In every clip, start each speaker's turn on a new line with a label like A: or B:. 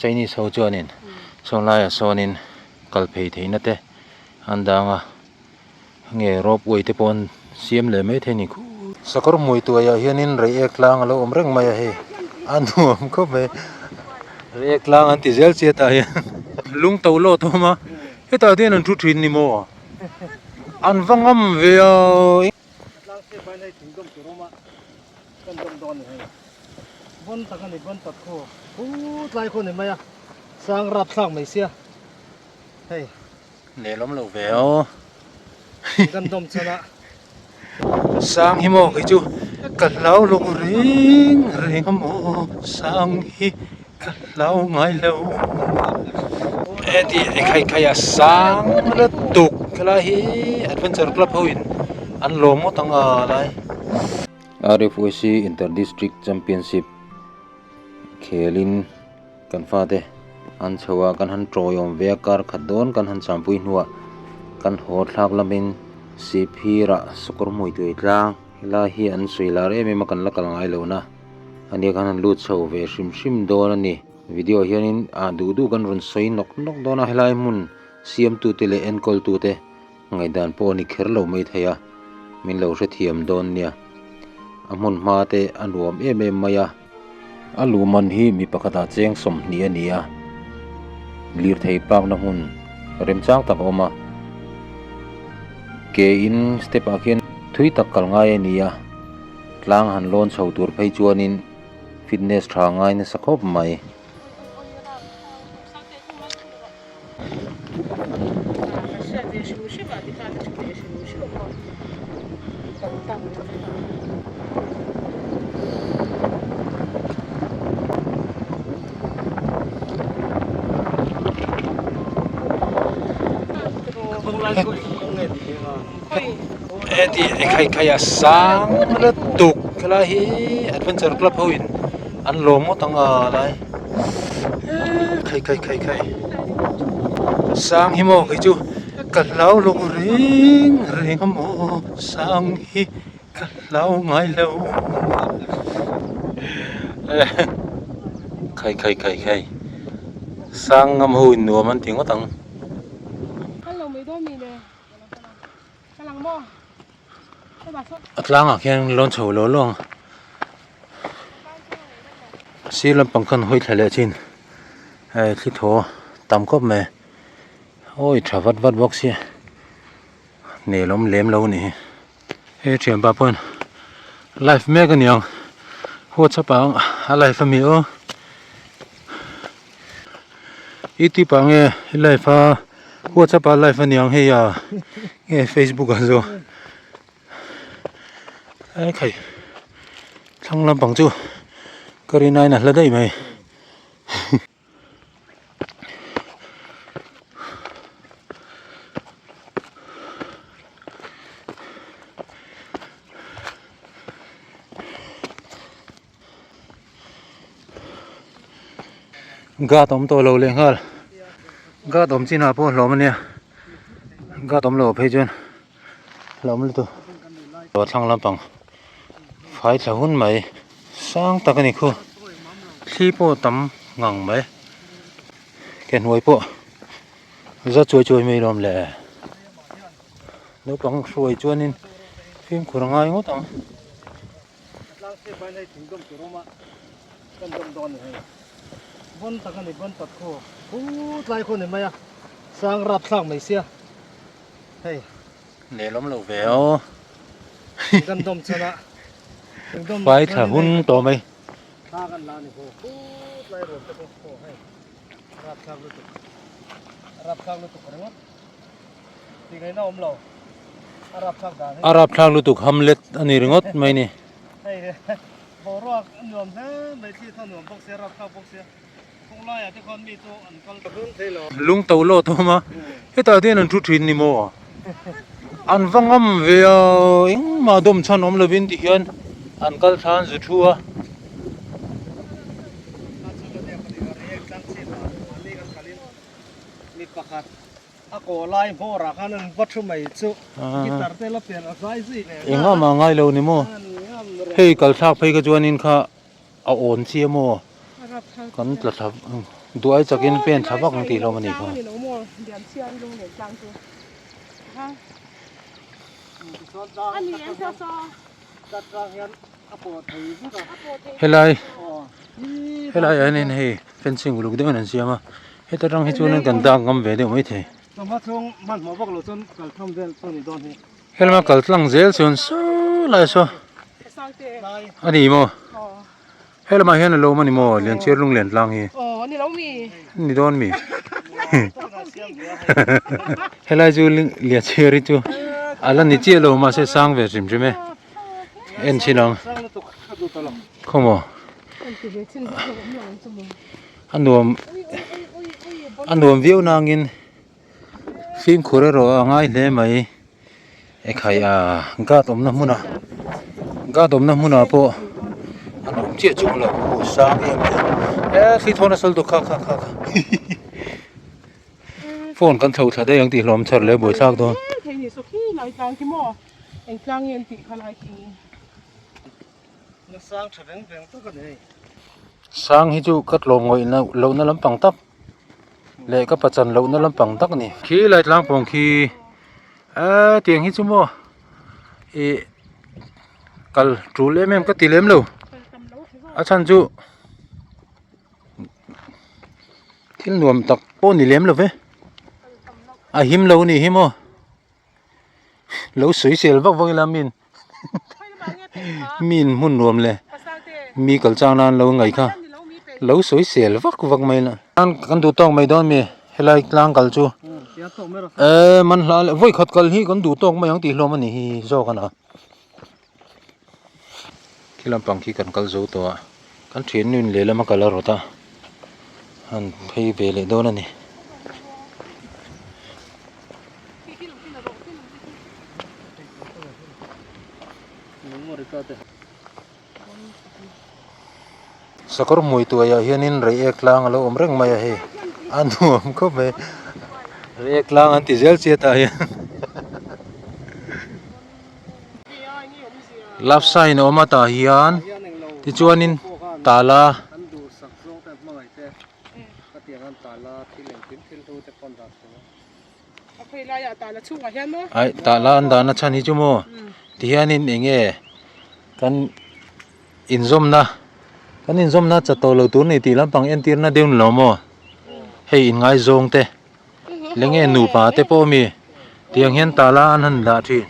A: Chinese ho chuanin sawn laiah sawnin kal phei theihna te an dang a nge rope way te pawh an siam leh mai thei a ni. Sakawr hmui tuaiah hianin reiek tlang a lo awm reng mai a hei a nuam khawp mai reiek tlang an ti zel chiat ah hian lung to lawt a awm a hetah te hian an thu thin ni maw an va ngam ve a.
B: Tlang chhep aiin hei thingdawm tur a awm a kan dawm dawn a ni hei vawn tak a ni vawn tak khaw phut lai khaw a ni mai a sang rap thlak mai sia hei.
A: Nelawm lo ve aw.
B: Kan dawm chhan a.
A: Sang hi maw kei chu ka hlau lo reng reng a maw sang hi ka hlau ngai lo. Heti ekhai khai a sang lutuk helai hi adventure club ho in an lawm ngawt ang a lai. RFYC Inter District Championship khelin kan fate an chho a kan han tawiawm ve a kar khat dawn kan han champui hnuah kan haw thlak lamin sihphirah sakawr hmui tui tlang helai hi an sawi lar em em a kan la kal ngai lo na ania kan han lut chho ve hrim hrim dawn a ni video ah hianin ah duh duh kan rawn sawi nawk nawk dawn a helai hmun siamtute leh enkawltute ngaihdan pawh a ni kher lo mai thei a min lo hrethiam dawn nia a hmun hma te a nuam em em mai a. A luhman hi mi pakhatah cheng 20 a ni a, lirthei park na hmun remchang tak a awm a, ke in step ah khian thui tak kal ngai a ni a, tlang han lawn chho tur phei chuanin fitness tha ngai nasa khawp mai. Heti ekhai khai a sang lutuk helai hi adventure club ho in an lawm ngawt ang a lai. Khai khai khai khai sang hi maw kei chu ka hlau lo reng reng a maw sang hi ka hlau ngai lo khai khai khai khai sang ngam ho in nuam an ti ngawt ang. A tlangah khian lawn chho lo lo ang sir lampang khan hawi thla leh chin hei thli thaw tam khawp mai awi tha vat vat bawk sia nelawm lem lo a nih hi he thianpa pawhin live mek a niang whatsapp ah a live a mi aw youtube ah nge live a whatsapp ah live a niang hei a nge facebook ah zawk ai khai thlang lampang chu ka rin aiin a hla daih mai. Gate awm tawh lo leh nghal gate awm chinah pawh hlawm ania gate awm loh phei chuan hlawm lutuk a thlang lampang fai thla hun mai sang tak a ni khu thli pawh tam ngang mai ke hnuai pawh za chuai chuai mai lawm le naupang hruai chuanin fimkhur a ngai ngawt ang.
B: Tlang chhep aiin hei thingdawm tur a awm a, kan dawm dawn a ni hei. Vawn tak a ni, vawn tak khaw phut lai khaw a ni mai a, sang rap thlak mai sia hei.
A: Nelawm lo ve aw.
B: Kan dawm chhan a, thingdawm
A: Fai thla hun tawh mai.
B: Thla kan la a ni khaw phut lai ruam te pawh khaw hei rap thlak lutuk, rap thlak lutuk ringawt.
A: A rapthlak lutuk hamlet a ni ringawt mai ni. Lung to lawt a awm a, hetah te hian an thu thin ni maw? An va ngam ve a, engmah dawm chhan awm lovin ti hian an kal thla an zu thu a.
B: A kaw lai hmawrah khan an va thu mai chu guitar te la pian a zai zui ve
A: a. Engah mah ngai lo ni maw? Hei kal thlak phei kha chuanin kha a awn chi a maw? Kan tla thla Duai chakin pen thla vak ang tih hlawm a nih kha. Helai helai ah hianin hei fencing uluk deuhin an siam a heta tang hi chuanin kan dak ngam ve deuh maithei. Helama kal tlang zel chuan saw lai saw a ni maw helamah hian a lo awm a ni maw Lianchhiar lunglen tlang hi ni dawn mi helai chu Lianchhiar hi chu a la ni chiah lo mahse sang ve hrim hrim e en chhin ang khawmaw a nuam a nuam viau nangin. Fimkhur erawh a ngai hle mai ekhai a guard awmna hmunah guard awmna hmunah pawh an awm chiah chung lo hmu sang em em e thli thawn a sawl dawk kha kha kha kha phone kan chho thla daih ang tih hlawm chher leh buaithlak dawn. Sang hi chu ka tlawm ngawih lohna lampang tak leh ka pachan lohna lampang tak a ni. Khi lai tlangpawng khi eee tiang hi chu maw ih kal tul em em ka ti lem lo a chhan chu thil nuam tak pawh ni lem lo ve a him lo a nih hi maw. Lo sawi sel vak vak ila min min hmun nuam le mi kal chang nan lo ngaih kha lo sawi sel vak vak mai la kan duh tawk mai dawn mi helai tlang kal chu eh man hla leh vawi khat kal hi kan duh tawk mai ang tih hlawm a ni hi zawk a na khi lampang khi kan kal zo tawh a kan thiannu in lehlam a kal a rawt a han phei ve leh dawn a ni. Sakawr hmui tuaiah hianin reiek tlang a lo awm reng mai a hei a nuam khawp mai reiek tlang an ti zel chiah tah hian love sign a awm a tah hian tichuanin tala. Aih tala an dahna chhan hi chu maw tihianin eng nge kan inzawmna kan inzawmna chat tawh lo tur a ni tih lampang entirna deuh ni lo maw hei inngaizawng te leh nge nupa te pawh ami tiang hian tala an han dah thin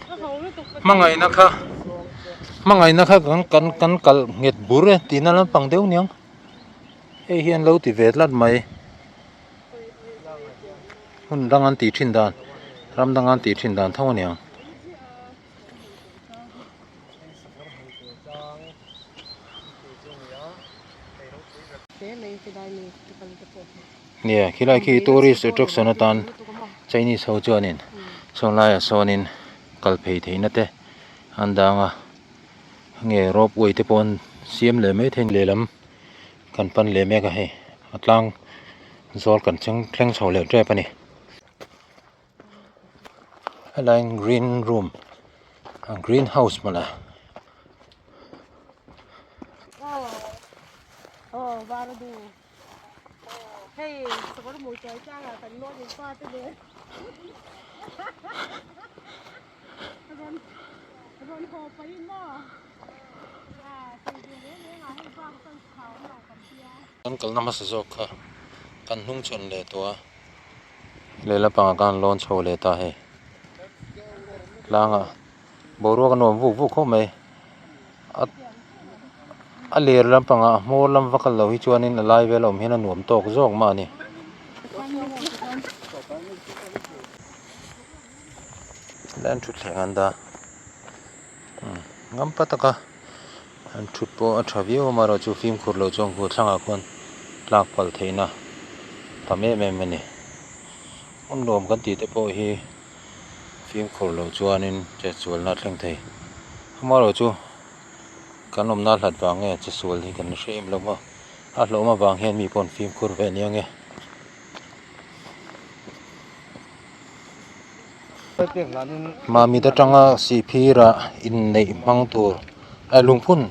A: hmangaihna kha hmangaihna kha kan kan kan kalh nghet bur e tihna lampang deuh aniang hei hian lo ti ve tlat mai. Hmun dang an tih thin dan ram dang an tih thin dan tho aniang. Nia khilai khi tourist attraction atan Chinese ho chuanin sawn laiah sawnin kal phei theihna te an dang a nge rope way te pawh an siam leh mai thei lehlam. Kan pan leh mek a hei a tlang zawl kan thleng thleng chho leh tep a ni helaiin green room a green house mawle. Kan kalna hmasa zawk kha kan hnung chhawn leh tawh a lehlam pangah khan lawn chho leh ta hei tlangah boruak a nuam vuk vuk khawp mai a a ler lampangah a hmawr lam vak a lo hi chuanin a lai vel a awm hian a nuam tawk zawk mah a ni. Helai an thutthleng an dah ngam pa taka an thut pawh a tha viau a amaherawhchu fimkhur loh chuan khu thlangah khuan tlak palh theihna tam em em a ni hmun nuam kan tih te pawh hi fimkhur loh chuanin chetsualna a thleng thei amaherawhchu kan awmna hlat vang nge chetsual hi kan hre em lo a a hlauhawm avang hian mi pawh an fimkhur ve ania nge. Mamit atanga Sihphir ah inneih hmang tur eh lungphun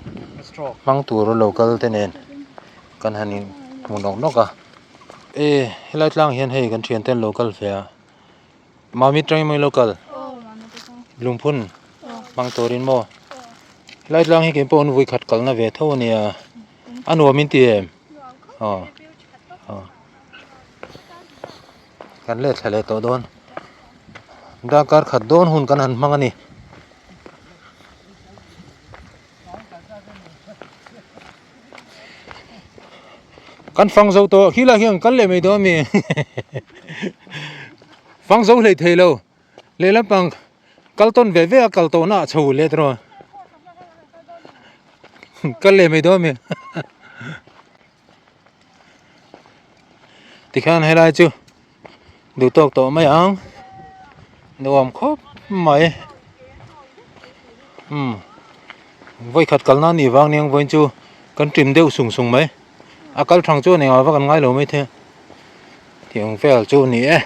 A: hmang tur a lo kal te nen kan han in hmu nawk nawk a. E helai tlang hian hei kan thian ten lo kal ve a Mami atangin maw ilo kal lungphun hmang turin maw helai tlang hi keipawh an vawikhat kalna ve tho ania a nuam in ti em aw aw kan let thla leh tawh dawn darkar khat dawn hun kan han hmang a ni. Kan fang zo tawh khi lai hian kal leh mai dawn ami fang zo hlei thei lo lehlam pang kal tawn ve ve a kal tawh na ah chho let rawh kal leh mai dawn ami tikhian helai chu duh tawk tawh mai ang nuam khawp mai umm vawikhat kalna a nih vang nia vawiin chu kan ṭim deuh sung sung mai a kal thang chuan engah vak an ngai lo maithei a tiang vel chu a ni e.